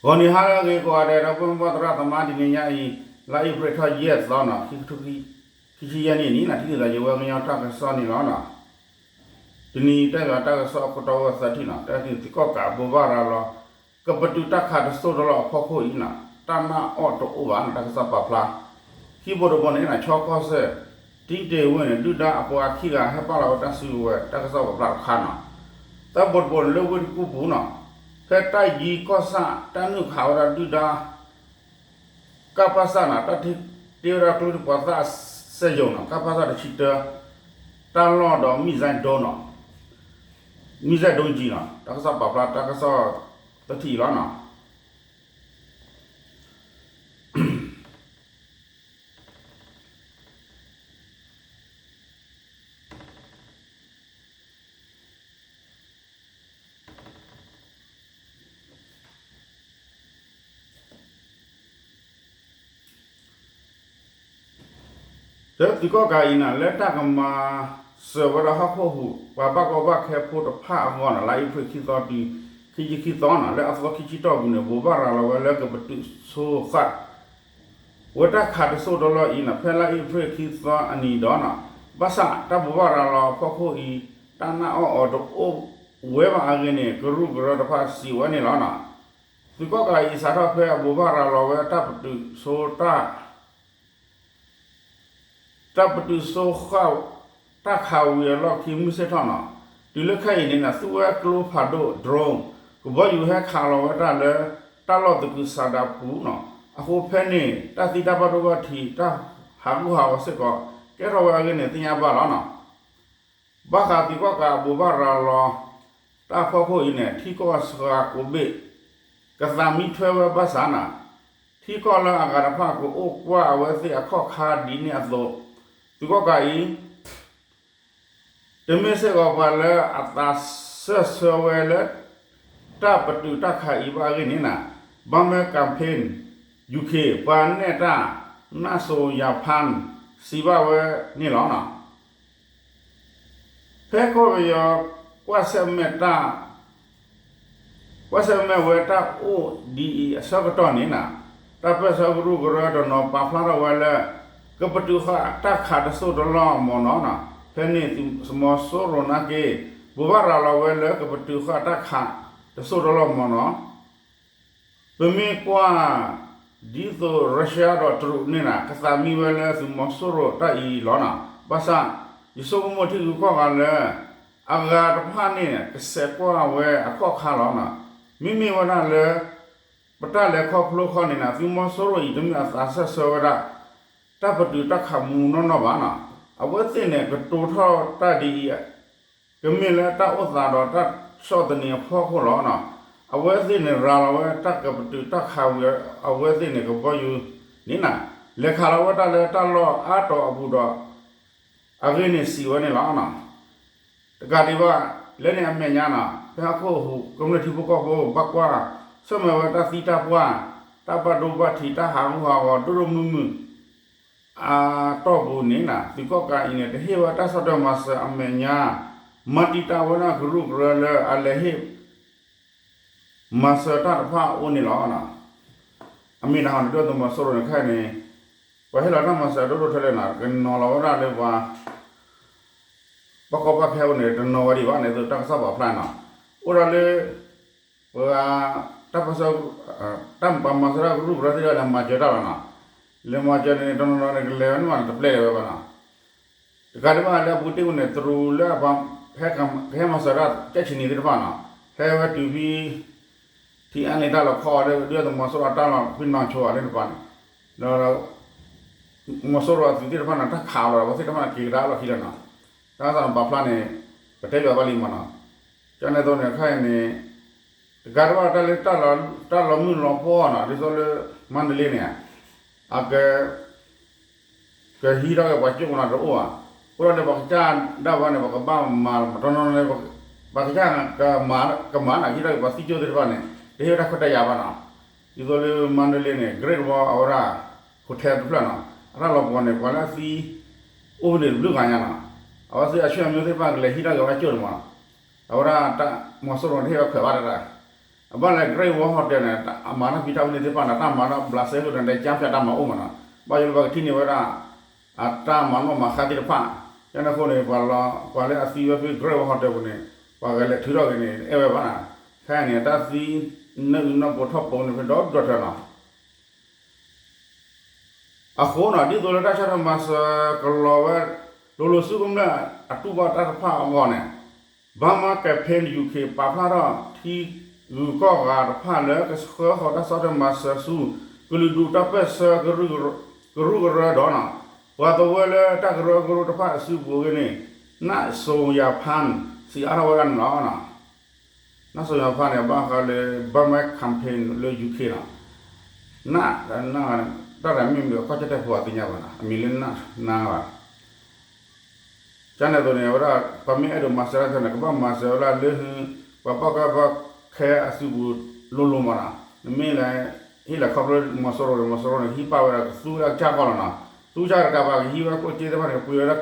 ဂီၤနံၤဟါလၢအဂ့ၤကိးဂၤဒဲး ဒီပုၢ်ဝဲၢ်သရၣ်သမါ တနံၤညါအံၤ လါအ့ဖြ့ၣ်ထီၣ်ယဲၢ်သီနီၤ ခံကထိခံဆံယဲၢ်နံၣ်န့ၣ် ထံၣ်လိာ်သးယဝဲကညီတၢ်ကစီၣ်န့ၣ်လီၤ. တနံၤအံၤ တၢ်ယွၤတၢ်ကစီၣ်အခိၣ်တီဝဲသၢထံၣ်နီၤ တၢ်ထံၣ်သုးကီၣ်ကးဘိးဘၣ်ရၤလီၤ ကပတုာ်တၢ်ခးတစိၢ်တလီၢ်အဖီခိၣ်အံၤနီၤ တၢ်နၢ်အီၣ်တအိၣ်ဘၣ်နီၤ တၢ်ကစီၣ်ပာ်ဖျါ ခံဘိတဘိန့ၣ် ဆီကီၢ်စဲၣ် တံတ့ၢ်ဝ့ၢ်န့ၣ် ဒုၣ်ဒါအပှၤခံဂၤဟဲပာ်လီၤဝဲတၢ်စုကဝဲၤ တၢ်ကစီၣ်ပာ်ဖျါတခါနီၤ. သၢဘိတဘိန့ၣ် လၢဝ့ၢ်တကူၣ်ပူၤနီၤ ဖဲတၢ်ယံၤကီၢ်ဆၣ် တၢ်နုာ်ခးဝဲဒၣ်ဒုၣ်ဒါ ကပစနီၤ တၢ်တ့ဝဲဒၣ်ကျိချံမျိာ်သၣ်စက်ရုံနီၤ ကပစတဆံတၢ တၢ်လီၢ်ဒီး မံၣ်စဲဒိနီၤ မံၣ်စဲဒိကံနီၤ တၢ်ကစီၣ်ပာ်ဖျါတၢ်ကစီၣ်သၢထံၣ်အံၤလီၤနီၤ. လၢသုးကီၣ်ကးအံၤန့ၣ် လၢတၢ်ကမၤစၢၤဝဲဒၣ်ဟီၣ်ခိၣ်ဟူး ပှၤဘၣ်ကီဘၣ်ခဲဖိတဖၣ်အဂီၢ်န့ၣ် လါအ့ဖြ့ၣ်ခံသီတုၤ ခံဆံခံသီန့ၣ် လၢအသီခံဆံတီၢ်ပူၤန့ၣ် ဘိးဘၣ်ရၤလီၤဝဲလၢကပတုာ်ဆိဃာ် ဝဲတၢ်ခးတစိၢ်တလီၢ်အံၤန့ၣ် ဖဲလါအ့ဖြ့ၣ်ခံသီအနံၤဒီး ဘၣ်ဆၣ်တၢ်ဘိးဘၣ်ရၤလီၤအဖီခိၣ်အံၤ တၢ်နၢ်အီၣ်အီၤတအိၣ်ဝဲဘၣ်အဂ့ၢ်န့ၣ် ကရူၢ်ကရၢတဖၣ်စံးဝဲန့ၣ်လီၤ. သုးကီၣ်ကးအံၤစးထီၣ်ဖဲအဘိးဘၣ်ရၤလီၤဝဲတၢ်ပတုာ်ဆိတၢ် တၢ်ပတုာ်ဆိဃာ် တၢ်ခးဝံၤအလီၢ်ခံမုၢ်ဆ့ၣ်ထီၣ်နီၤ တုၤလၢခဲအံၤန့ၣ် သူဝဲကျိဖးဒိၣ် drone ကဘီယူၤဟဲခးလီၤဝဲတၢ်လၢ တၢ်လီၢ်သကုၤဆးဒးပူၤနီၤ အဃိဖဲန့ၣ် တၢ်သံတၢ်ဘၣ်ဒိဘၣ်ထံး တၢ်ဟးဂူာ်ဟးဂီၤစ့ၢ်ကီး ကဲထီၣ်ဝဲအဂ့ၢ်န့ၣ် သ့ၣ်ညါဘၣ်လီၤနီၤ. ဘၣ်ဃးသုးကီၣ်ကးအဘိးဘၣ်ရၤလီၤ တၢ်ဖီခိၣ်အံၤန့ၣ် ထံကီၢ်စှၤကိးဘ့ၣ် ကသးမံထွဲဝဲဘၣ်ဆၣ်န့ၣ် ထံကီၢ်လၢအဂၤတဖၣ်ကအိၣ်ကွၢ်အဝဲသ့ၣ်အခီၣ်ခါဒ်န့ၣ်အသိး သုးကီၣ်ကးအံၤ တမ့ၢ်စ့ၢ်ကီးပှၤလၢအသးစၢၢ်ဆၢဝဲလၢ တၢ်ပတုာ်တၢ်ခးအံၤဘၣ်အဂ့ၢ်န့ၣ် Burma Campaign UK ပှၤနဲၣ်တၢ် နၢ်စိၤယၤဖၣ် စံးဘၣ်ဝဲန့ၣ်လီၤ. ဖဲကီၢ်ပယီၤ ကွၢ်ဆၢၣ်မဲာ်တၢ် ကွၢ်ဆၢၣ်မဲာ်ဝဲတၢ်အိၣ်ဒ်အံၤအဆၢကတီၢ်န့ၣ် တၢ်ပၢၢ်ဆၢကရူၢ်ကရၢတနီၤပာ်ဖျါထီၣ်ဝဲလၢ ကပတုာ်ဃာ်တၢ်ခးတစိၢ်တလီၢ်မ့ၢ်နီၤ ဖဲန့ၣ်သုးမီၤစိရိၤနာ်က့ ဘိးဘၣ်ရၤလီၤဝဲလၢကပတုာ်ဃာ်တၢ်ခးတစိၢ်တလီၢ်မ့ၢ်နီၤ ပမ့ၢ်ကွၢ် ဒ်သိး Russia ဒီးတရူးန့ၣ် ကသးမံဝဲလၢသုးမီၤစိရိၤတၢ်အံၤလီၤ. ဘၣ်ဆၣ် ယဆိကမိၣ်ထံဂုၤကီၢ်ဂၤလၢ အဂၤတဖၣ်န့ၣ် ကဆဲးကွၢ်ဝဲအခီၣ်ခါလီၤ. မ့မ့ၢ်ဝဲဒၣ်လၢ ပတၢ်လဲၤခီဖျိခီန့ၣ် သုးမီၤစိရိၤအံၤတမ့ၢ်အသးစၢၢ်ဆၢဝဲဒၣ် တၢ်ပတုာ်တၢ်ခးမူးနီၢ်နီၢ်ဘၣ်နီၤ. အဝဲသ့ၣ်န့ၣ် ကတိၤထီၣ်တၢ်ဒ်အံၤ ကမ့ၢ်လၢတၢ်အိၣ်သးဒီးတၢ်ဆီၣ်သနံးအဖီခိၣ်လီၤ. အဝဲသ့ၣ်န့ၣ် ရၤလီၤဝဲတၢ်ကပတုာ်တၢ်ခးဝံၤ အဝဲသ့ၣ်န့ၣ် ကဘီယူၤန့ၣ် လဲၤခးလီၤဝဲတၢ်လၢတၢ်လီၢ်အါတီၤအပူၤဒီး အဂ့ၢ်န့ၣ်စံးဝဲန့ၣ်လီၤ. တကးဒံးဘၣ် လၢန့ၣ်အမဲာ်ညါနီၤ ဖဲဟီၣ်ခိၣ်ဟူးကမျၢၢ်ထံဖိကီၢ်ဖိ ဘၣ်ကွၢ် ဆၢၣ်မဲာ်ဝဲတၢ်သံတၢ်ပှၢ် တၢ်ဘၣ်ဒိဘၣ်ထံး တၢ်ဟးဂူာ်ဟးဂီၤ ဒိၣ်ဒိၣ်မုၢ်မုၢ် အတီၢ်ပူၤန့ၣ် သုးကီၣ်ကးအံၤန့ၣ် တဟ့ၣ်ဝဲတၢ်ဆီၣ်ထွဲမၤစၢၤအမဲာ်ညါ မၤတံာ်တာ်ဝဲဒၣ်ကရူၢ်ကရၢလၢအလဲၤဟ့ၣ် မၤစၢၤတၢ်တဖၣ်အအိၣ်န့ၣ်လီၤ. အမ့ၢ်တၢ်ဟီန့ၣ် ဒုၣ်ဒါသုးမီၤစိရိၤန့ၣ်ခဲအံၤန့ၣ် ပှၤဟ့ၣ်လီၤတၢ်မၤစၢၤဒိၣ်ဒိၣ်ထဲလဲၣ်နီၤ ကနီၤလီၤဝဲဒၣ်လၢပှၤ ဘၣ်ကီဘၣ်ခဲအိၣ်န့ၣ် တနီၤဝဲဒံးဘၣ်န့ၣ် သိးတၢ်ကစီၣ်ပာ်ဖျါနီၤ အိၣ်ဒၣ်လၢ ပှၤ တၢ်ပၢၢ်ဆၢ တၢ်ပှၤမၤစၢၤတၢ်ကရူၢ်ကရၢသ့ၣ်တဖၣ်လဲၤမၤစၢၤတၢ်လီၤနီၤ လဲၤမၤစၢၤန့ၣ် တနီၤနီၤန့ၣ် ကလဲၤဝဲန့ၣ်မးန့ၣ် တပျဲဝဲဘၣ်နီၤ တကးဒံးဘၣ်လၢအပူၤတ့ၢ်ပူၤန့ၣ် တရူးလၢအပှၤ ကဟဲမၤစၢၤတၢ် ကၠဲၣ်ဆံနံၤသ့ၣ်တဖၣ်နီၤ ဟဲဝဲတုၤဖဲ ထံအါန့ၣ်တၢ်လီၤခီအီၤလၢ ဒုၣ်ဒါသုးမီၤစိရိၤအတၢ်လီၢ်ဖဲနီၢ်ဆိအီၤလၢတပၤန့ၣ် ဒီး မီၤစိရိၤအသုးသ့ၣ်တဖၣ်န့ၣ် တၢ်ခးလီၤဒီး အဝဲသ့ၣ်တဖၣ်န့ၣ် က့ၤကဒါအလီၢ်ခံလီၤနီၤ တၢ်ကစီၣ်န့ၣ်ပာ်ဖျါန့ၣ် ပတဲဘၣ်ဘၣ်လံမးနီၤ ကန့ၣ်အသိးန့ၣ် ခဲအံၤန့ၣ် တကးဒံးဘၣ်တၢ်လၢ တၢ်လီၤမုၢ်လီၤပှီၢ်နီၤ ဒ်သိးလၢ မါဒလ့န့ၣ် အက ကဟံးထီၣ်က့ၤပှၤကၠိၣ်မးနီၤတအိၣ်ဘၣ် အိၣ်ဒၣ်လၢပှၤကစၢ်ဒၣ်ဝဲန့ၣ် ပကဘၣ်မၤ တနီၤနီၤန့ၣ် ပှၤကစၢ်ကမၤ ကမၤနီၤ ဟံးထီၣ်က့ၤပှၤသံကၠိၣ်သ့ၣ်တဖၣ်န့ၣ် တဟ့ၣ်ဝဲတၢ်ခွဲးတၢ်ယာ်ဘၣ်နီၤ ဒ်သိးလၢ မါဒလ့န့ၣ် Great Wall အဝဲဒၣ် hotel တဖျၢၣ်နီၤ အတၢ်လီၤပှီၢ်န့ၣ် ပှၤလၢအသံ အိၣ်ဖဲန့ၣ်တဘျုးဂၤညါနီၤ အဝဲသ့ၣ်အဆွေမျိုးသ့ၣ်တဖၣ်ကလဲၤဟံးထီၣ်က့ၤဝဲကၠိၣ်န့ၣ်မး အဝဲဒၣ် မီၤစိရိၤန့ၣ်တဟ့ၣ်ဝဲခွဲးဘၣ်တၢ် အဘၣ်လဲၣ် Great Wall Hotel န့ၣ် အမၤတၢ်ဖံးတၢ်မၤန့ၣ်သ့ၣ်တဖၣ်န့ၣ် တၢ်မၤတၢ်ဘျးစဲဃုာ်ဒီး ကၠါဖၠးတၢ်မၤအိၣ်မးနီၤ, ဘၣ်ယိၣ်လၢပှၤကထံၣ်န့ၢ်ဝဲဒၣ် အတၢ်မၤနီၣ်မၤဃါသ့ၣ်တဖၣ်, ကန့ၣ်အဃိန့ၣ် ပှၤလၢအသံဝဲဖဲ Great Wall Hotel ပူၤန့ၣ် ပှၤဂၤလဲၤထုးထီၣ်က့ၤန့ၣ် အဲၣ်ဝဲဘၣ်နီၤ, ခဲအံၤန့ၣ် တၢ်သံနၢအုၣ်နီၢ်ပိထီၣ်ပိန့ၣ် ဖဲဒီဒူၣ်ဒီထၢနီၤ အဃိနီၤ ဒ်သိးလၢတၢ်ဆီၣ်ထွဲမၤစၢၤကလီၤဝဲ လိၤလိၤဆူကမျၢၢ်အတူၢ်ဘၣ်တၢ်တဖၣ်အဂီၢ်န့ၣ် Burma Campaign UK ပာ်ဖျါထီၣ်ထံဂုၤကီၢ်ဂၤတဖၣ်လၢကဆှၢဃီၤတၢ်ဆီၣ်ထွဲမၤစၢၤဆူ ကလုာ်ဒူၣ်တၢ်ပၢၢ်ဆၢကရူၢ်ကရၢဒီးနီၤ ပှၤသဝဲလၢတၢ်ကရၢကရိတဖၣ်အစုပူၤအဂ့ၢ်န့ၣ် နးစိၤယၤဖၣ် စံးအါထီၣ်ဝဲဒၣ်န့ၣ်လီၤ. နးစိၤယၤဖၣ်န့ၣ် ဘၣ်ဃးလၢ Burma Campaign လၢ UK နီၤ, နး တၢ်ရဲၣ်မ့ၢ်မ့ၢ်ကီၢ်ကၠီၣ်တဲၣ်ဖိအသ့ၣ်ညါဘၣ်နီၤ, အမံၤလၢနး နးဘၣ် ကန့ၣ်အသိးန့ၣ် အဝဲဒၣ် ပှၤမ့ၢ်အဲၣ်ဒိးမၤစၢၤတၢ်ခဲန့ၣ် ကဘၣ်မၤစၢၤဝဲဒၣ်လၢ ပှၤပာ်ကဲပှၤခဲအစုပူၤလိၤလိၤမးနီၤ, နမ့ၢ်လဲၤ ဟ့ၣ်လီၤခီဖျိမီၤစိရိၤန့ၣ် မီၤစိရိၤန့ၣ် ဟံးပာ်ဝဲဒၣ်ကသူဝဲဒၣ်ကစၢ်ဂီၢ်လီၤနီၤ, သူကစၢ်တကးဘၣ် ကဟံးဝဲကျိၣ်စ့သ့ၣ်တဖၣ်န့ၣ် ကပှ့ၤဝဲဒၣ်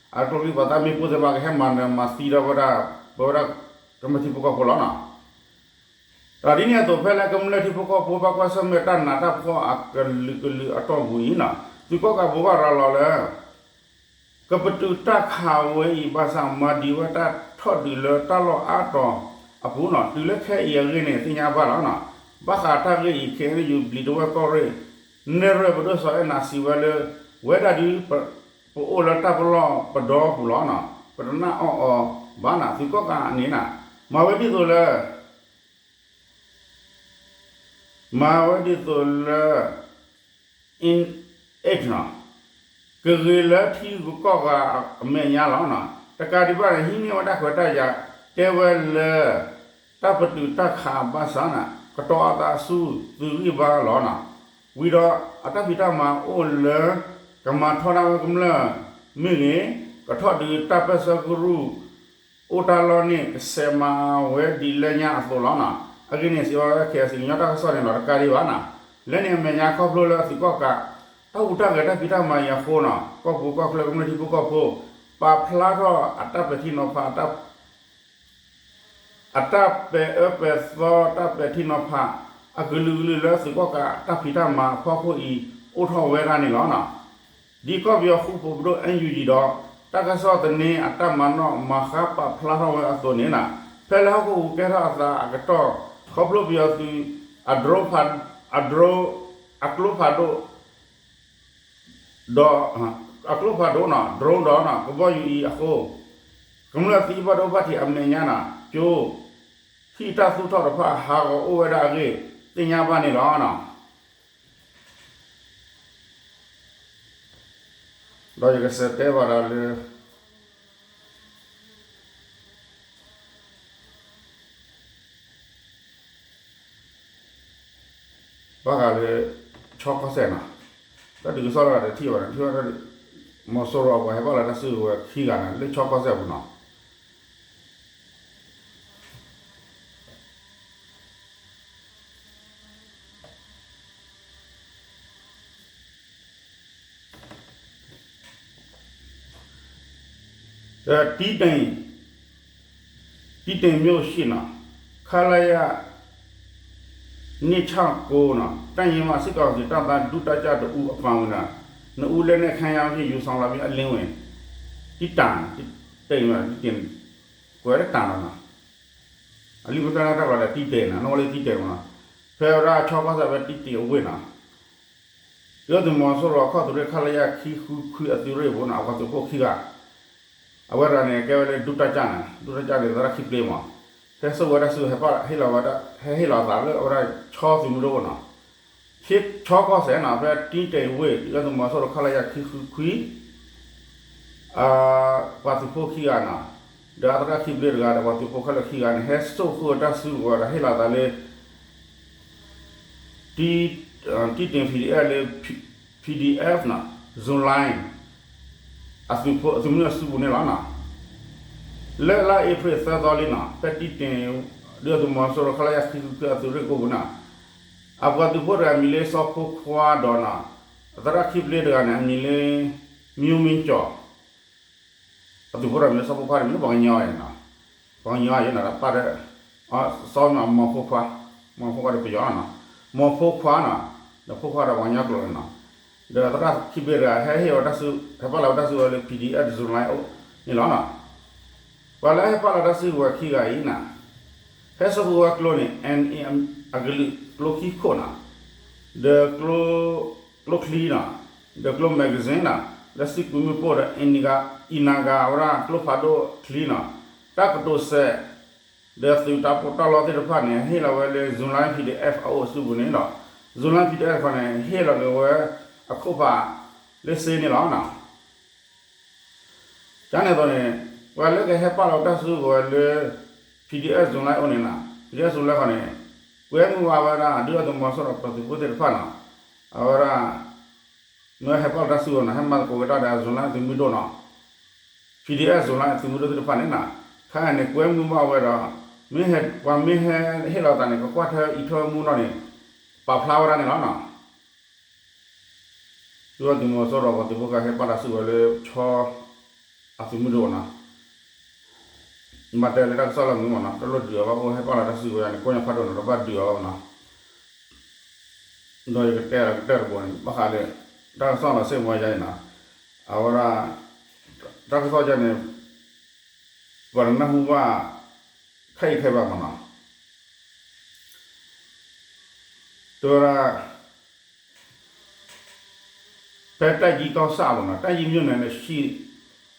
အကျိချံပှၤသးမ့ၢ်ပိၢ်သ့ၣ်တဖၣ် ကဟဲမၤနၢၤမၤသံဒီးဝဲဒၣ် ပဝဲဒၣ်ကမျၢၢ်ထံဖိကီၢ်ဖိလီၤနီၤ. ဒီးဒ်န့ၣ်အသိး ဖဲလၢကမျၢၢ်ထံဖိကီၢ်ဖိ ဘၣ်ကွၢ်ဆၢၣ်မဲာ်တၢ်နးတၢ်ဖှီၣ်အကလုာ်ကလုာ်အတီၢ်ပူၤအံၤနီၤ, သုးကီၣ်ကးဘိးဘၣ်ရၤလီၤလၢ ကပတုာ်တၢ်ခးဝဲအံၤဘၣ်ဆၣ် မၤဒံးဝဲတၢ်ထီၣ်ဒုးလၢတၢ်လီၢ်အါတီၤအပူၤနီၤ, တုၤလၢခဲအံၤအဂ့ၢ်န့ၣ် သ့ၣ်ညါဘၣ်လီၤနီၤ. ဘၣ်ဃးတၢ်ဂ့ၢ်အံၤ KNU ဘျံးတဝဲၢ်ကီၢ်ရ့ၣ် နဲၣ်ရွဲၣ်ပဒိၣ်စီၤအဲၣ်နၤစံးဝဲလၢ ဝဲဒၣ်ဒုး ပအိၣ်လၢတၢ်ပလီၢ်ပဒီပူၤလီၤနီၤ, ပတနၢ်အီၣ်အီၤဘၣ်နီၤ, သုးကီၣ်ကးန့ၣ်နီၤ, မၤဝဲဒ်သိးလၢ မၤဝဲဒ်သိးလၢ အ့ၣ် နီၤ, ကဂ့ၤလၢထံဂုၤကီၢ်ဂၤအမဲာ်ညါလီၤနီၤ. တကးဒံးဘၣ်န့ၣ် ဟံးန့ၢ်ဝဲတၢ်ခွဲးတၢ်ယာ် တဲဝဲလၢ တၢ်ပတုာ်တၢ်ခးဘၣ်ဆၣ်နီၤ ကတီၤအသးဆူသုးဂံၢ်ဘါလီၤနီၤ. ဝံၤဒီးအတၢ်ဖံးတၢ်မၤအိၣ်လၢ ကမၤထီဒါဝဲကမျၢၢ်မ့ၢ်ဂ့ၤ, ကထီၣ်ဒုးတၢ်ပၢၢ်ဆၢကရူၢ် အိၣ်တၢ်လီၢ်န့ၣ် ကဆဲးမၤဝဲဒ်လဲၣ်ညါအသိးလီၤနီၤ. အဂ့ၢ်န့ၣ် စံးဝဲ KIC ကညီတၢ်ကစီၣ်န့ၣ်လီၤ. တကးဒံးဘၣ်နီၤ, လၢန့ၣ်အမဲာ်ညါခီဖျိလၢအသုးကီၣ်ကး တၢ်ဟူးတၢ်ဂဲၤတၢ်ဖံးတၢ်မၤအံၤအဃိနီၤ, ကီၢ်ပူၤကီၢ်ချၢကမျၢၢ်ထံဖိကီၢ်ဖိ ပာ်ဖျါထီၣ်အတၢ်ပဲာ်ထံနီၤဖး အတၢ်ပဲာ်အၢပဲာ်သီတၢ်ပဲာ်ထံနီၤဖး အကလုာ်ကလုာ်လၢသုးကီၣ်ကးအတၢ်ဖံးတၢ်မၤအဖီခိၣ်အံၤ အိၣ်ထီၣ်ဝဲဒၣ်န့ၣ်လီၤနီၤ. ဒ်ကီၢ်ပယီၤဃူဖိးပဒိၣ် NUG ဒီး တၢ်ကစီၣ်သန့အတၢ်မၤနီၣ်မၤဃါပာ်ဖျါထီၣ်ဝဲအသိးန့ၣ်နီၤ, ဖဲလၢဟီၣ်ခိၣ်ဟူးကဲထီၣ်အသးအကတီၢ် ခီဖျိပယီၤသုး အ drone ဖး အ drone အကျိဖးဒိၣ် ဒီး အကျိဖးဒိၣ်နီၤ drone ဒီးနီၤ ကဘီယူၤအံၤအဃိ ကမျၢၢ်သံဘၣ်ဒိဘၣ်ထံးအမဲာ်ညါနီၤ ကၠိ ဟံၣ်တၢ်သူၣ်ထီၣ်တဖၣ်ဟးဂီၤအိၣ်ဝဲဒၣ်အဂ့ၢ် သ့ၣ်ညါဘၣ်န့ၣ်လီၤနီၤ. ဒီးယကစံးတဲဘၣ်ဒီးလၢ ဘၣ်ဃးလၢ ချီကီၢ်စဲၣ်နီၤ, တၢ်ဒုးကစီၣ်တဂၤတထံၣ်ဘၣ်န့ၣ် ထံၣ်ဝဲဒၣ် မီၤစိရိၤအပှၤဟဲဘၣ်လီၤတၢ်စုကဝဲၤခံဂၤန့ၣ် လၢချီကီၢ်စဲၣ်ပူၤနီၤ. တီးတိန် တီးတိန်မြို့ရှိနီၤ, ခလရ နှစ်ခြောက်ကိုးနီၤ, တပ်ရင်းမှ စစ်ကောင်စီတပ်သား ဒုတပ်ကြပ်တစ်ဦးအပါအဝင်နီၤ, နှစ်ဦးလက်နက်ခဲယမ်းဖြင့် ယူဆောင်လာပြီး အလင်းဝင် တီးတိန် တီးတိန် ကွဲးတၢ်နီၤနီၤ, အလံၣ်မတၢ်တၢ်ကလီၤဒီး တီးတိန်နီၤ, နီၣ်ဝဲလၢတီးတိန်မနီၤ, ဖဲဝဲဒၣ်ချီကီၢ်စဲၣ်ဖဲတီးတိန်အဝ့ၢ်နီၤ ဒုၣ်ဒါသုးမီၤစိရိၤအခီၣ်သုးရ့ၣ် ခလရ ခံဃုခွံ အသုးရ့ၣ်ဖိန့ၣ် အပှၤသုးဖိခံဂၤ, အဝဲတဂၤန့ၣ် ကဲဝဲလၢ ဒုတပ်ကြပ် န့ၣ်, ဒုတပ်ကြပ် န့ၣ် သရၣ်ခံပျ့မး, ဟဲစိာ်ဝဲဒၣ်စု ဟဲဟ့ၣ်လီၤဝဲဒၣ် ဟဲဟ့ၣ်လီၤအသးလၢအဝဲဒၣ် ချီသုးမုၢ်ဒိၣ်အိၣ်နီၤ, ဖဲချီကီၢ်စဲၣ်နီၤ ဖဲတီးတိန်ဝ့ၢ် ဒုၣ်ဒါသုးမီၤစိရိၤ ခလရ ခံဃုခွံ ပှၤသုးဖိခံဂၤနီၤ, ဒီးအသရၣ်ခံပျ့တဂၤဒီး ပှၤသုးဖိခဲလၢာ်ခံဂၤန့ၣ် ဟဲစိာ်ဃုာ်ဝဲတၢ်စုကဝဲၤဒီး ဟ့ၣ်လီၤသးလၢ တီးတိန် PDF လၢ PDF နီၤ Zoland အသုးမုၢ်အစုပူၤန့ၣ်လီၤနီၤ. လၢလါအ့ဖြ့ၣ်သၢသီလံနီၤ ဖဲတီးတိန် ဒုၣ်ဒါသုးမီၤစိရိၤ ခလရ ခံဃုခွံ အသုးရ့ၣ်ကိပူၤနီၤ, အပှၤသုးဖိတဂၤမံၤလၢစီၤဖိခွါဒီးနီၤ, အသရၣ်ခံပျ့တဂၤန့ၣ် အမံၤလၢ မျိုးမင်းကျော် အသုးဖိတဂၤမံၤလၢစီၤဖိခွါန့ၣ် မ့ၢ်ပှၤကညီအံၤနီၤ, ပှၤကညီအံၤနီၤ တၢ်ပၢ်ဒီး စီၤမီၤဖိခွါ မ့ၢ်ဖိခွါဒီးပယီၤနီၤ, မ့ၢ်ဖိခွါနီၤ, ဒီးဖိခွါဒီးပှၤကညီကျိာ်န့ၣ်နီၤ, ဒီးသရၣ်ခံဘ့ၣ်တဂၤ ဟဲဟ့ၣ်အီၤတၢ်စု ဟဲပာ်လီၤဝဲတၢ်စုကဝဲၤလၢ PDF Zoland အအိၣ်န့ၣ်လီၤနီၤ. ပှၤလၢဟဲပာ်လီၤတၢ်စုကဝဲၤခံဂၤအံၤနီၤ, ဟဲစိာ်ဃုာ်ဝဲကျိန့ၣ် NA အကလုာ်ကျိခံခိၣ်နီၤ, ဒီး ကျိချံနီၤ, ဒီးကျိ magazine နီၤ, ဒီးစံးကွံာ်မုၢ်ပိၢ်ဒီး အံနဂါ အံနဂါဝဲဒၣ်ကျိဖးဒိၣ်ချံနီၤ, တၢ်ကတိၤစဲး ဒီးသုးတၢ်ပီးတၢ်လီသ့ၣ်တဖၣ်န့ၣ် ဟ့ၣ်လီၤဝဲလၢ Zoland PDF အအိၣ်အစုပူၤန့ၣ်ဒီး Zoland PDF တခီန့ၣ် ဟ့ၣ်လီၤက့ၤဝဲအခိၣ်ဖးလၢစ့န့ၣ်လီၤနီၤ. ကန့ၣ်အသိးန့ၣ် ပှၤလၢကဟဲပာ်လီၤတၢ်စုကဝဲၤလၢ PDF Zoland အအိၣ်န့ၣ်နီၤ, PDF Zoland တခီန့ၣ် ကွဲမုာ်ဘၣ်ဝဲဒၣ် ဒုၣ်ဒါသုးမီၤစိရိၤပသုးဖိသ့ၣ်တဖၣ်နီၤ, အဝဲဒၣ် မ့ၢ်ဟဲပာ်လီၤတၢ်စုကဝဲၤနီၤ, ဟဲမၤသကိးက့ၤတၢ်ဒီး Zoland အသုးမုၢ်ဒိၣ်နီၤ, PDF Zoland အသုးမုၢ်ဒိၣ်သ့ၣ်တဖၣ်န့ၣ်နီၤ, ခဲအံၤန့ၣ် ကွဲမုာ်ဘၣ်ဝဲဒီး မ့ၢ်ဟဲ ပှၤမ့ၢ်ဟဲဟ့ၣ်လီၤသးန့ၣ် ကကွၢ်ထွဲအံးထွဲမူနီၣ်န့ၣ် ပာ်ဖျါဝဲဒၣ်န့ၣ်လီၤနီၤ. ဒုၣ်ဒါသုးမီၤစိရိၤပသုးဖိခါဟဲပာ်လီၤစုကဝဲၤလၢ ဆီ အသုးမုၢ်ဒိၣ်နီၤ, မ့ၢ်တဲလၢတၢ်ကစီၣ်လၢမုာ်မ့ၢ်နီၤ, တလိၣ်ဒုးအီၤဘၣ်, အိၣ်ဟဲပာ်လီၤတၢ်စုကဝဲၤန့ၣ် ကိးညါဖးဒိၣ်နီၤ, တဘၣ်ဒုးအီၤဘၣ်မ့ၢ်နီၤ. ဒီးယကတဲလီၤကတၢၢ်တဘိန့ၣ် ဘၣ်ဃးလၢ တၢ်ကစီၣ်လီၤစ့ၢ်ကီးယါအံၤနီၤ, အဝဲဒၣ် တၢ်ကစီၣ်ယါန့ၣ် ပှၤတနၢ်ဟူဘၣ် ခဲအံၤခဲအံၤဘၣ်မ့ၢ်နီၤ. တဲဝဲဒၣ် ဖဲတပ်ကြီးကီၢ်ဆၣ်အပူၤနီၤ, တပ်ကြီးမြို့နယ်ရှိ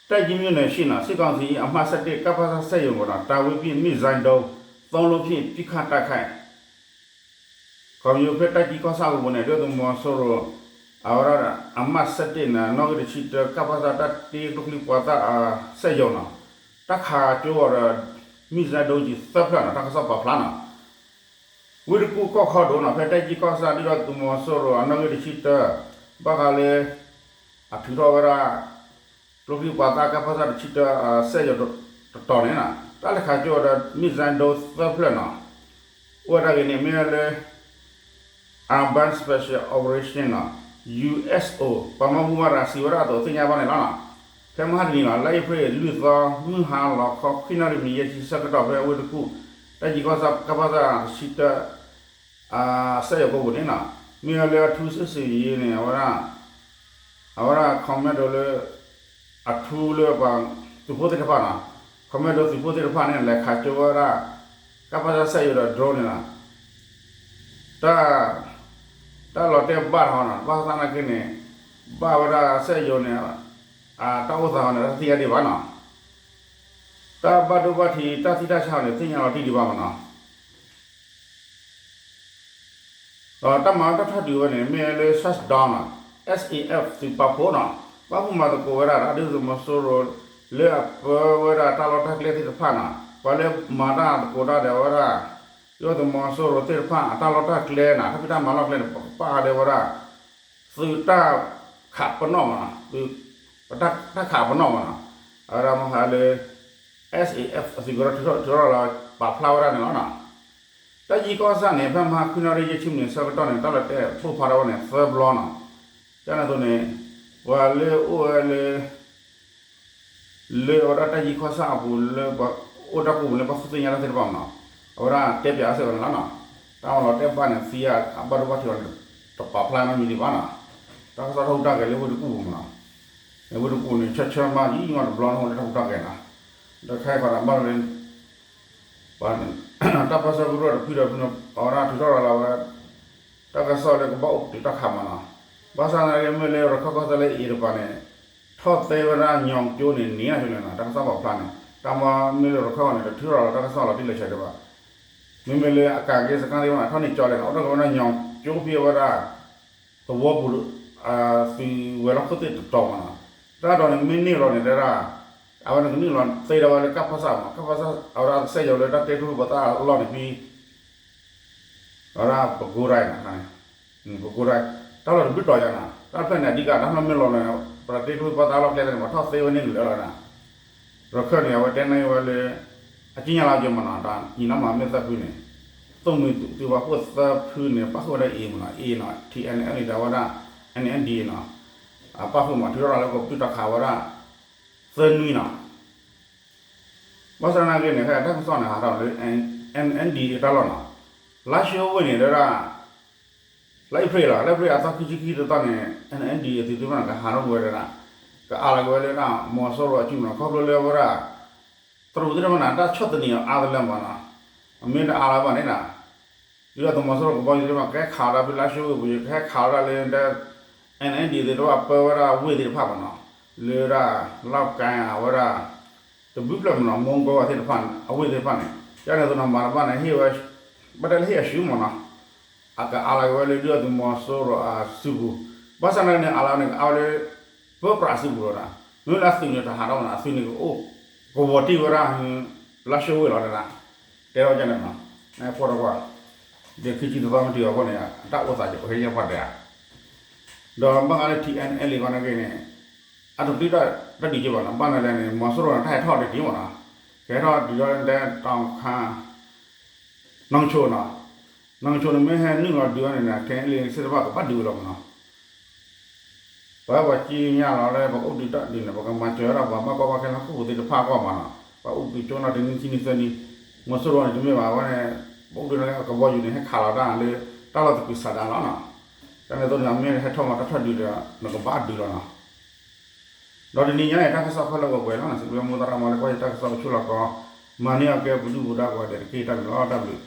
တပ်ကြီးမြို့နယ်ရှိနီၤ, စစ်ကောင်စီ အမှတ် ဆယ့်တစ် ကပစ စက်ရုံကို တာဝေးပစ် မစ်ဇိုင်းဒုံး သုံးလုံးဖြင့် ပစ်ခတ်တိုက်ခိုက် ခီဖျိဖဲတပ်ကြီးကီၢ်ဆၣ်အပူၤန့ၣ် ဒုၣ်ဒါသုးမီၤစိရိၤ အဝဲဒၣ် အမှတ် ဆယ့်တစ် န့ၣ် နီၣ်ဂံၢ်တဆံတၢ ကပစ တၢ်တ့ကျိချံပှၤသၣ် စက်ရုံနီၤ, တၢ်ခးကၠိအီၤဒီး မစ်ဇိုင်းဒုံး သၢဖျၢၣ်နီၤ, တၢ်ကစီၣ်ပာ်ဖျါနီၤ. ဝ့ၢ်တကူၣ်ကီၢ်ခီဒိၣ်နီၤ, ဖဲတပ်ကြီးကီၢ်ဆၣ် ဒုၣ်ဒါသုးမီၤစိရိၤ အနီၣ်ဂံၢ်တဆံတၢ ဘၣ်ဃးလၢ အထုးထီၣ်ဝဲဒၣ် ကျိချံပှၤသၣ် ကပစ တဆံတၢ စက်ရုံတတီၤန့ၣ်နီၤ, တၢ်လဲၤခးကၠိအီၤဒီး မစ်ဇိုင်းဒုံး သၢဖျၢၣ်နီၤ, အိၣ်ဝဲဒၣ်ဂ့ၤန့ၣ် မ့ၢ်ဝဲလၢ Urban Special Operation နီၤ, USO ပှၤမၤဘူၣ်မၤရၤစံးဝဲဒၣ်အသိးသ့ၣ်ညါဘၣ်န့ၣ်လီၤနီၤ. ဖဲမဟါတနံၤနီၤ လါအ့ဖြ့ၣ်လွံၢ်သီ မုၢ်ဟါလီၤခီ ခွံနၣ်ရံၣ်မံးယဲၢ်ဆံဆၢကတီၢ် ဖဲဝ့ၢ်တကူၣ် တပ်ကြီးကီၢ်ဆၣ် ကပစ တဆံတၢ စက်ရုံကိးပူၤန့ၣ်နီၤ, မ့ၢ်ဝဲလၢအထူးစစ်ဆင်ရေးန့ၣ် အဝဲဒၣ် အဝဲဒၣ် commando လၢ အထူးလၢပှၤ သုးဖိသ့ၣ်တဖၣ်နီၤ, commando သုးဖိသ့ၣ်တဖၣ်န့ၣ် လဲၤခးကၠိဝဲဒၣ် ကပစ စက်ရုံဒီး drone န့ၣ်နီၤ, တၢ် တၢ်လီၤတဲာ်ဘၣ်ထီၣ်နီၤ, ဘၣ်ဆၣ်သနာ်က့န့ၣ် ဘၣ်ဝဲဒၣ် စက်ရုံ န့ၣ် အတၢ်အိၣ်သးဟီန့ၣ် တၢ်သ့ၣ်ညါဒံးဘၣ်နီၤ, တၢ်ဘၣ်ဒိဘၣ်ထံး တၢ်သံတၢ်ဆါန့ၣ် သ့ၣ်ညါလီၤတံၢ်ဒံးဘၣ်မ့ၢ်နီၤ. ဒီးတၢ်မၤတၢ်ထီၣ်တုၤဝဲန့ၣ် မ့ၢ်လၢ Shasdown နီၤ, SAF သုးပာ်ဖှိၣ်နီၤ, ပာ်ဖှိၣ်မၤသကိးဝဲဒၣ် ဒုၣ်ဒါသုးမီၤစိရိၤ လၢအပၢဝဲဒၣ်တၢ်လီၢ်တၢ်ကျဲသ့ၣ်တဖၣ်နီၤ, ပှၤလၢမၤတၢ်သကိးတၢ်ဒီးဝဲဒၣ် ဒုၣ်ဒါသုးမီၤစိရိၤသ့ၣ်တဖၣ် အတၢ်လီၢ်တၢ်ကျဲနီၤ, တၢ်ဖံးတၢ်မၤလီၢ်ကျဲန့ၣ် ပကပာ်ဃာ်ဒီးဝဲဒၣ် သုးတၢ်ခးပနီၣ်မ့ၢ်နီၤ, သုး တၢ်ခးပနီၣ်မ့ၢ်နီၤ, အဝဲဒၣ်မ့ၢ်ဟးလၢ SAF အသုးကရၢထုးထီၣ်လီၤ ပာ်ဖျါဝဲဒၣ်န့ၣ်လီၤနီၤ. တၢ်ယံၤကီၢ်ဆၣ်န့ၣ် ဖဲမဟါခွံနၣ်ရံၣ်ယဲၢ်ဆံမံးနံးဆၢကတီၢ်န့ၣ် တၢ်လီၤတဲာ်ပိၢ်ဖးထီၣ်ဝဲန့ၣ် သၢဘျီနီၤ. ကန့ၣ်အသိးန့ၣ် ပှၤလၢအိၣ်ဝဲလၢ လၢအဝဲဒၣ်တၢ်ယံၤကီၢ်ဆၣ်အပူၤလၢ အိၣ်တၢ်ကိးပူၤလၢပှၤဃုသ့ၣ်ညါတၢ်သ့ၣ်တဖၣ်မ့ၢ်နီၤ, အဝဲဒၣ်တဲပၠးအါစ့ၢ်ကီးန့ၣ်လီၤနီၤ. တၢ်မၤလီၤတဲာ်ဘၣ်န့ၣ် သံအဘၣ်ဒိဘၣ်ထံးအီၤန့ၣ် တပာ်ဖျါနီတမံၤဒံးဘၣ်နီၤ. တၢ်ကစီၣ်တၢ်ဟူးတၢ်ဂဲၤလၢဝ့ၢ်တကူၣ်ပူၤမ့ၢ်နီၤ, ဝ့ၢ်တကူၣ်န့ၣ် ဆၢဆၢမးယံာ်မးတဘျီန့ၣ် အိၣ်လၢတၢ်ဟူးတၢ်ဂဲၤနီၤ. ဒီးခဲအံၤဃီဒီးဘၣ်လီၤလၢ တၢ်ပၢဆှၢကရူၢ်တဖုဒီးဖုန့ၣ် အဝဲဒၣ်ထုးထီၣ်ရၤလီၤဝဲ တၢ်ကစီၣ်လၢကဘၣ်အိၣ်ပတုာ်တၢ်ခးမ့ၢ်နီၤ. ဘၣ်ဆၣ်သနာ်က့ မ့ၢ်လၢရခၢၣ်ကီၢ်စဲၣ်လၢအံၤတပၤန့ၣ် ထီၣ်သ့ဝဲဒၣ်ညီကၠိန့ၣ် န့ၢ်နၤန့ၣ်နီၤ, တၢ်ကစီၣ်ပာ်ဖျါန့ၣ် တၢ်မ့ၢ်လၢရခၢၣ်အံၤန့ၣ် တထုးထီၣ်လီၤတၢ်ကစီၣ်လီၤတံၢ်လီၤဆဲးဒံးဘၣ်. မ့မ့ၢ်လၢအကးက့ၤစခါသ့ၣ်တဖၣ်န့ၣ် ထီၣ်န့ၢ်ကၠိလဲၣ်နီၤ, အိၣ်ထီၣ်က့ၤဝဲဒၣ်ညီကၠိဖဲဝဲဒၣ် သဝီပူၤ သုးဝဲၤလီၢ်ခိၣ်သ့ၣ်တတီၤမ့ၢ်နီၤ. တၢ်ဒီးန့ၣ်မ့ၢ်န့ၢ်လီၤန့ၣ်တဲဒၣ် အဝဲန့ၣ်ကန့ၢ်လီၤသ့ဒီးဝဲလၢကပစမ့ၢ် ကပစ အဝဲဒၣ်စက်ရုံလၢတၢ်တ့ကျိချံပှၤသၣ်အလီၢ်န့ၣ်ဖဲ အဝဲဒၣ်ပဲခူးတိုင်းနီၤ, ပဲခူးတိုင်း တၢ်လီၢ်တဘျုးတီၤယါနီၤ, တၢ်ဖျၢၣ်န့ၣ် အဓိက တၢ်ဖျၢၣ်မ့ၢ်လီၤန့ၣ် ပှၤတ့ကျိချံပှၤသၣ်အလီၢ်ကျဲန့ၣ် ပှၤထီၣ်သ့ဝဲန့ၣ်ကလၢာ်လီၤနီၤ. ရခၢၣ်န့ၣ် အဝဲတဲန့ၢ်ဝဲလၢ အကံၣ်ညါလီၤက့ၤမ့ၢ်နီၤ, တၢ်ညီနုၢ်မ့ၢ်သၢဖုန့ၣ် သုးမုၢ်သုးပာ်ဖှိၣ်သၢဖုန့ၣ် ပာ်ဃုာ်ဝဲဒၣ်အံၤမ့ၢ်နီၤ, အံၤနီၤ ထံၣ်အဲၣ်န့ၣ် အဲၣ်န့ၣ်ဒီးဝဲဒၣ် အဲၣ်န့ၣ် အဲၣ်ဒံးနီၤ, အပာ်ဃုာ်မ့ၢ် ထုးထီၣ်လၢကပတုာ်တၢ်ခးဝဲဒၣ် သၢနွံနီၤ. ဘၣ်ဆၣ်သနာ်က့န့ၣ် ခဲအံၤတၢ်ကစီၣ်န့ၣ် ဟးထီၣ်လၢ အဲၣ်န့ၣ် အဲၣ်ဒံးအတၢ်လီၢ်နီၤ, ပ လါၡိဝ့ၢ်န့ၣ် တဲဝဲဒၣ် လါအ့ဖြ့ၣ်လီၤ, လါအ့ဖြ့ၣ်အသီခံဆံခံတသီန့ၣ် NLD အသုးသ့ၣ်တဖၣ်န့ၣ် ကဟးထီၣ်ကွံာ်ဝဲဒၣ်, ကအးလီၤက့ၤဝဲလၢဒၣ် မီၤစိရိၤအစုပူၤနီၤ, ခီဖျိလၢဝဲဒၣ် တရူးသ့ၣ်တဖၣ်န့ၣ် တၢ်ဆီၣ်သနံးအီၤအါတလၢမးနီၤ, အမ့ၢ်တအးလီၤဘၣ်န့ၣ်နီၤ, ဒုၣ်ဒါသုးမီၤစိရိၤကဘီယူၤသ့ၣ်တဖၣ် ကဟဲခးလီၤဒၣ်ဖဲလါၡိဝ့ၢ်ပူၤ, ကဟဲခးလီၤဒၣ်လၢ NLD သ့ၣ်တဖၣ်ပၢဝဲဒၣ်ဝ့ၢ်သ့ၣ်တဖၣ်မးနီၤ, လၢဒၣ် လီၢ်ကဲ အဝဲဒၣ် တဘျုးဖျၢၣ်မးနီၤ, မီကိးသ့ၣ်တဖၣ် အဝ့ၢ်သ့ၣ်တဖၣ်န့ၣ်, ယန့ၣ်အသိးနီၤ မၤတဘၣ်န့ၣ် ဟ့ၣ်ဝဲ ဘၣ်တဲလၢဟ့ၣ်အဆူၣ်မးနီၤ, အကအးလီၤက့ၤဝဲလၢဒုၣ်ဒါသုးမီၤစိရိၤအစုပူၤ, ဘၣ်ဆၣ်နာ်က့န့ၣ် အးလီၤန့ၣ် ကအးဝဲလၢ ပၢပြးစုပူၤလီၤနီၤ, မ့ၢ်လၢအသုးန့ၣ်တဟးထီၣ်မးနီၤ, အသုးန့ၣ်ကအိၣ် ကဝီၤတံၢ်ဝဲဒၣ် လါၡိဝ့ၢ်လီၤဒၣ်, တဲထီၣ်ကန့ၣ်နီၤ, ကွၢ်ဒီးကွၢ်, ဒီးခံဆံတသီမ့ၢ်တုၤအဃိန့ၣ် အတၢ်အိၣ်သးကဟဲယဲၢ်ပှၤဒဲးဧါ, ဒီးဘၣ်ဃးလၢ TNLA ကီးနာ်က့န့ၣ် အတပျံၤတၢ်ဒုးက့ဘၣ်နီၤ, ဘၣ်မနုၤလဲၣ်န့ၣ် မီၤစိရိၤန့ၣ် တၢ်ဟဲထီၣ်တဒံးမးနီၤ, ကဟဲထီၣ်ဒုးဒီးတဲတီခါ နီၢ်ကဆိးနီၤ, နီၢ်ကဆိးန့ၣ်မ့ၢ်ဟဲနုာ်လီၤဒုးအီၤန့ၣ် KNLA သ့ၣ်တဖၣ်ကဘၣ်ဒုးဝဲလီၤမးနီၤ, ပဝဲပှၤကံညါလီၤလၢပကအိၣ်ဒုးတၢ်ဒုးန့ၣ် ပကမၤစၢၤဝဲဒၣ်ပှၤဘၣ်ကီဘၣ်ခဲလၢဟီၣ်ခိၣ်ဖိသ့ၣ်တဖၣ်အဂီၢ်မးနီၤ, ပှၤအိၣ်ဘှံးကၠိနီၤ တနံၤခံနံၤသၢနံၤ, မီၤစိရိၤန့ၣ်တမ့ၢ်ဘၣ်ဝဲန့ၣ်, ပအိၣ်ဒုးန့ၣ်လၢကဘီယူၤန့ၣ် ဟဲခးလီၤတၢ်လၢ တၢ်လီၢ်သကုၤဆးဒးလီၤနီၤ, တၢ်န့ၣ်အသိးန့ၣ်မ့ၢ်ဟဲထီၣ်မးတၢ်ထီၣ်ဒုးဒီး နကဘၣ်ဒုးလီၤနီၤ ဒီးတနံၤညါန့ၣ် တၢ်ကစီၣ်ခဲလၢာ်ဝဲပှဲၤလီၤနီၤ, စံးဘျုးမိၢ်သရၣ်မၤလၢကွၢ်ယတၢ်ကစီၣ်အိၣ်ဆူၣ်လီၤကီး, မၤန့ၢ်အီၤကဲပဒုၣ်ပဒါကိးဂၤဒဲးတက့ၢ်, တၢ်ဘျုးလီၤ တၢ်ဘျုး.